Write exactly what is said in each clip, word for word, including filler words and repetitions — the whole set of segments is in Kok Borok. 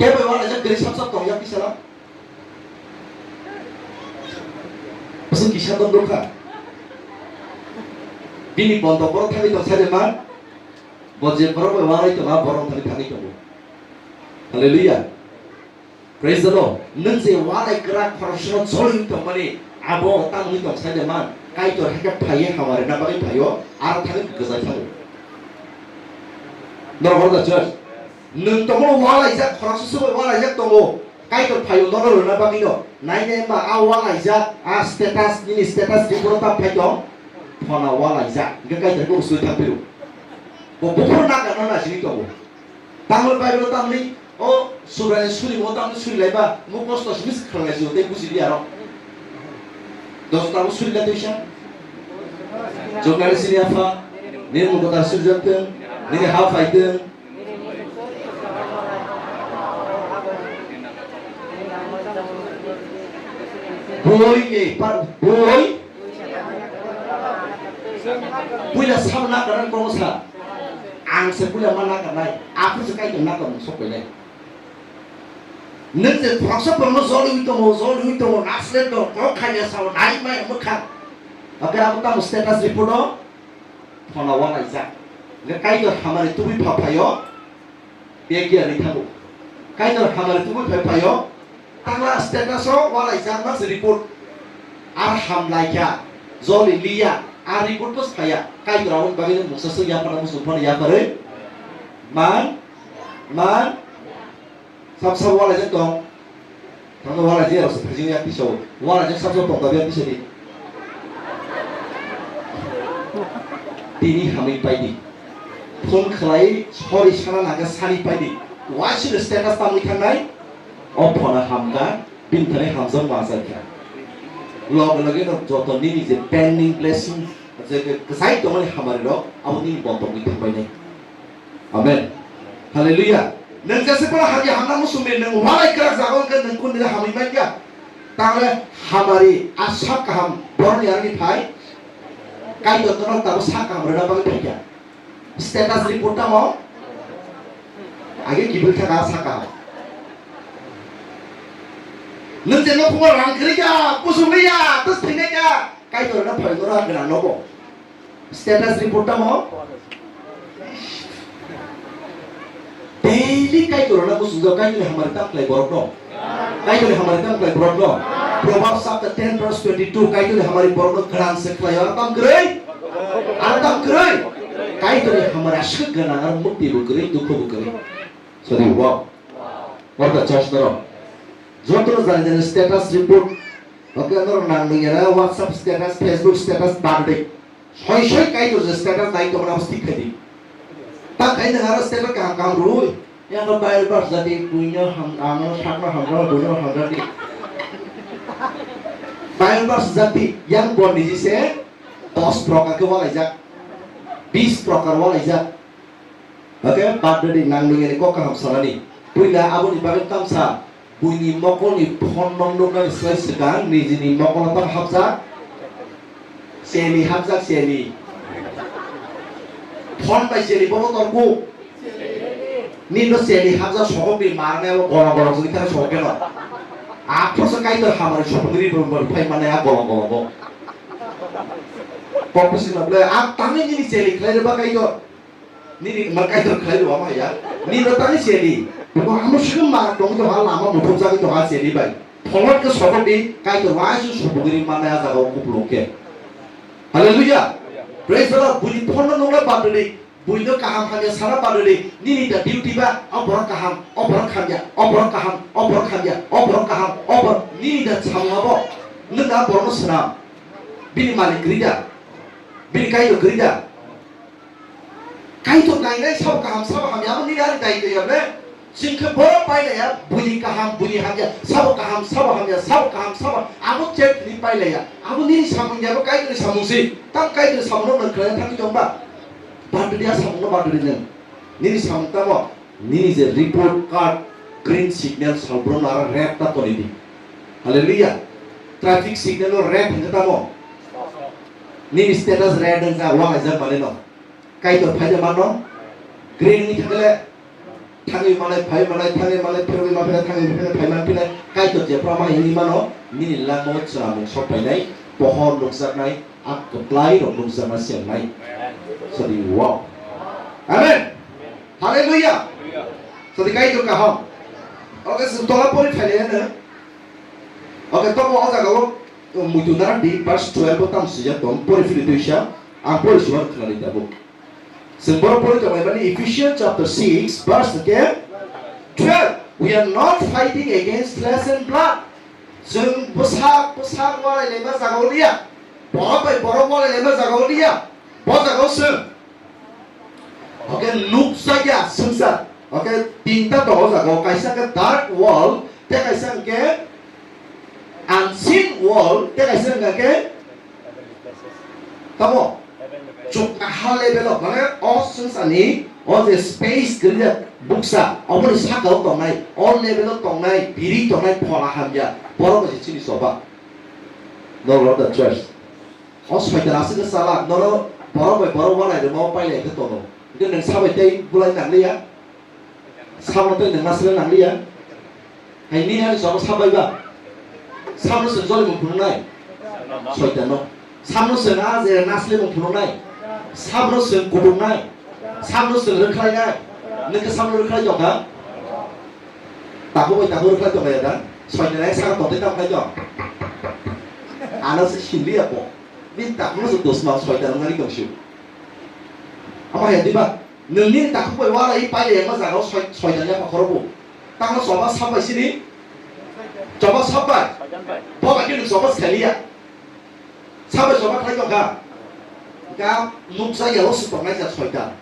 Kebo walaijak kwrwi sap sap tong yak kisa la. Bwswk kisa tong nukha. Bini bondo borok thangwi tong sade man. Bo je borok bai walai tongo, borok thangwi thangwi tongo. Hallelujah. Praise the Lord. Nwng je walai kwrak khoroksa no choli tongmani abo tamni tong sade man. Kaitor hakhe phaiye hamari na bagwi phaio, aro thangwi gwjai thango. Norok horda church. Nwng tongmano walaijak, khoroksa se bai walaijak tongo. Kaitor phaio nono rwna bagwino. Nai nai ma a walaijak, a status, nini status report ta phai tong. Phona walaijak. Hingke Kaitor kebo sui thang phiro. Bo buphuru naka no na sini tongo. Tangwi Bible tamni o Subraiyung suri mo tamni suri laiba mo kosto simi khlai lai tei buji di aro. Dos tabo suri lai tuisa. Jogna sini apa? Nini mukotar suri jateng, nini ha phaiteng. Boi, eh, par, boi. Puila sabo nakarnai kono sa. Ang se puila ma nakarnai. Aku se kai tong nakar mung sok painai. Nwng je thoroksa porno joliwi tongo, joliwi tongo, nasle tongo, kok khaina sao, nai mai mwkha. Oke, abo tamo status report o. Phona walaijak. Hingke Kaitor hamari tubui pha phaio, beg ya ri thango. Kaitor hamari tubui pha phaio, tangla status o walaijak mas report. Ar ham laikha, joli liya, ar report bos phaya. Kaitor aboni bagwi mungsa sung yaphana musung phano yapharwi. Man, man, Sab sab walaijak tong. Tangno walaijak rok se thajing yak tisao. Walaijak sab sab tong tabi yak tisadi. Tini hamwi paidi. Phone khlai sori sana naga sani paidi. Waisino status tamwi thangnai. O phona hamka, bini thani hamjak ma achaikha. Loge loge no joto nini je pending blessing, je kwchai tongmani hamari rok, abo nini bontogwi thangbainai. Amen. Hallelujah. Nwng jese pora hamya hamna musung de nwng walai kwrak jaga wngkha nwng kun nila hamwi mankha. Tangle hamari a sak kaham borok ni arni phai. Kaitor tono tabo sak kaham rwna bagwi phaikha. Status report tamo. Age kibil thaka sak kaham. Nwng je nokhumo rang kwrwi kha, kusum ya, tus thwinai kha. Kaitor no phai goro ang gwnang nobo. Status report tamo? Daily Kaitor na kusung jao, Kaitor ni hamari tam khlai borok no. Kaitor ni hamari tam khlai borok no. Proverbs chapter ten verse twenty-two, Kaitor ni hamari borok no gwnang se khlai, aro tam kwrwi? Aro tam kwrwi? Kaitor ni hamari aswk gwnang, aro mukti bo kwrwi, dukho bo kwrwi. Sorry, wow. What the church norok? Joto jani jani status report. Oke, norok nang nung ya, WhatsApp status, Facebook status, birthday. Soi soi Kaitor je status nai tongna abo stick khai di. Ta khai nang aro status kaham kaham rui. Yang ko Bible verse jadi puino ham, ano sakno hamra, puino hamra di. Bible verse jadi yang bon di se dos prokar ke walaijak. Bis prokar walaijak. Oke, birthday nang nung ya ni kok kaham salani. Puila aboni bagwi tamsa. Buini mokolni phone nong nuknani slai swkang nijini mokolo tamo hapjak? Seli hapjak, seli. Phone bai seli bobo torku. Nino seli hapjak sokokni marne abo golong golong sini thang sokokeno. Aphursa Kaitor hamari sokok ri brum brum phai mane a golong golong bo. Kok bisi na ble a tangni nini seli khlai rwba Kaitor. Nini ma Kaitor khlai rw ama ya. Nini no tani seli. Bo amo sugum ma tong to ha lama muthum jagwi to ha seli bai. Pholot ke sobok di Kaitor wa su sobok ri ma na jaga o kuplung ke. Hallelujah. Praise the Lord. Buni phone no nungla badri. Buni no kaham hamya sana badri. Nini da duty ba o borok kaham, o borok hamya, o borok kaham, o borok hamya, o borok kaham, o borok nini da samung abo. Nung da borok no swnam. Bini malik gri da. Bini Kaitor gri da. Kaitor nainai sabo kaham sabo hamya abo nini ari dai twi ya ble. Chwng khe borok pailaya buni kaham buni hamya sabo kaham sabo hamya sabo kaham sabo abo check ni pailaya abo nini samung ya abo Kaitorni samung si tam Kaitorni samung no nang khlai thangwi tong ba. Bandri ya samung no bandri nang nini samung tamo nini je report card green signal salbro nara red ta toni di. Hallelujah. Traffic signal no red hingka tamo nini status red hingka wala jak mane no. Kaitor phaida mano, green ni thangkhe le, Thangwi manai, phai manai, thangwi manai, phirogwi ma phinai, thangwi ma phinai, phai man phinai, Kaitor jephru ma hini mano, nini langmao chwramung sok phainai, pohor nukjaknai, a kwplai rok nukjakna se wngnai. Sadi, wow. Amen. Hallelujah. Sadi Kaitor kaham. Oke, chwng tola pori phailai ano. Oke, tobo o jaga o, muitu nara di verse twelve o tam swijak tong, pori philwi tuisa, ang pori suar khwnani tabuk. Chwng borok pori tonglaimani Ephesians chapter six verse hwnkhe twelve. We are not fighting against flesh and blood. Chwng bwsak bwsak walai laima jaga o liya. Borok bai borok walai laima jaga o liya. Bo jaga o chwng. Oke, nukjakya swngchar. Oke, tinta tongo o jaga o. Kaisa hwnkhe dark world, tei kaisa hwnkhe unseen world, tei kaisa hwnkhe tamo chukha level o, mane o swngcharni o je space kwrwi jak buksa, oboni saka o tongnai, o level o tongnai, biri tongnai, phola hamya, borok bai se chini choba. No, Lord, the church. O soitan aswk khe chalak, nono borok bai borok walai rwma o pailai khe tono. Hwnkhe nwng sabai tei bulai nangliya? Sabno tei nwng nasle nangliya? Hai nini ani choba sabai ba? Sabno chwng jolimung phunuknai? Soitanno. Sabno chwng a je naslemung phunuknai? Sabno chwng kutungnai? Sabno chwng rwkhlainai? Nwng khe sabno rwkhlai tongkha? Takhuk bai takhuk rwkhlai tonglaia da? Soitan ai saka tongthai tamo khlai tong? Ano se sinliya bo. Bini takhukno se dusman soitan wngmani tongsi. Omo hai diba? Nwng nini takhuk bai walai pailai wngma jaga o soi-, soitan yapha khoro bo. Tamo choba sab bai sini? Choba sab bai? Bo bai khe nwng choba se khailiya. Sabo choba khlai tongkha. Ga nukjakya o se tongnai jak soitan.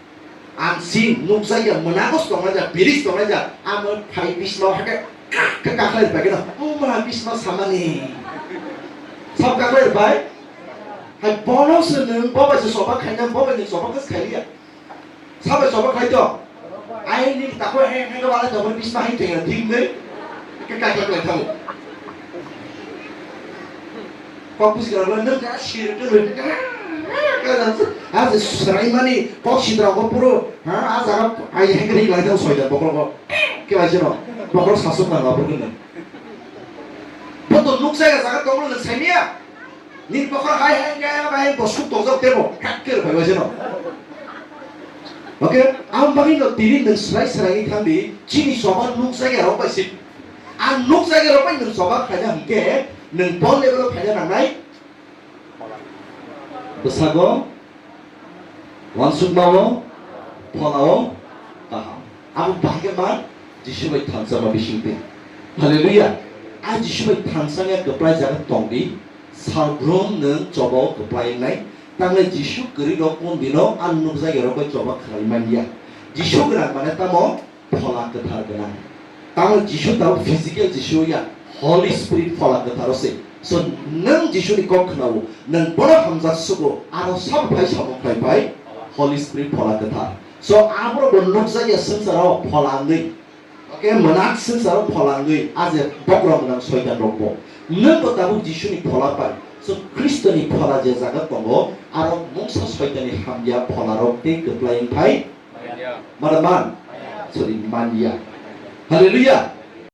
Unseen nukjakya mwnago se tongnai jak, biri se tongnai jak. Amo phai bisma hake khe kakhlai rwbai khe no. O ma bisma samani. Sab kakhlai rwbai. Hai bono se nwng bo bai se choba khaina, bo bai nwng choba khe se khailiya. Sabai choba khlai to. Ai ni tako he he wala to bisma hai tengla thik nei. Ke kai kai tamo. Kok busi kala nang ka shir ke le. Ka dan se. Ha se srai mani kok sidra ko puro. Ha a jaga ai he ke lai to soi da bokol ko. Ke bai jeno. Bokol sasuk na bokol ne. Boto nuksa ya jaga tonglo nang sai niya. Nini bokhorok hai hai wngkha, eba hai bo suk tongjak tebo, khat khe rwphai bai seno. Oke, ang bagwi no tini nwng swrai swrai wngwi thang di, chini choba nukjakya rok bai se. Ang nukjakya rok bai nwng choba khlaina hwnkhe, nwng bo level o phaina nangnai. Bwsago Uansukmao, pholao kaham. Abo bahai khe ma Jisu bai thansa ma bising twi. Hallelujah. A Jisu bai thansa ya kwplai jaga tong di, salbrum nwng chobao kwplai wngnai. Tangle Jisu kwrwi rok kun dino ang nukjak ya rok bai choba khlai man ya. Jisu gwnang mane tamo? Phola kwthar gwnang. Tamo Jisu tabuk physical Jisu ya, Holy Spirit phola kwtharo se. So nwng Jisuni kok khwnao, nwng bono hamjak sugo, aro sabo phai samung khlai phai Holy Spirit phola kwthar. So aborok bo nukjak ya swngcharo phola wngwi. Oke, mwnak swngcharo phola wngwi, a je bokrok gwnang soitan rok bo. Nwng bo tabuk Jisuni phola pai. So Khristoni phola je jaga tongo, aro mungsa soitani hamya phola rok tei kwplai wng phai. Mada man? Sorry, manya. Hallelujah.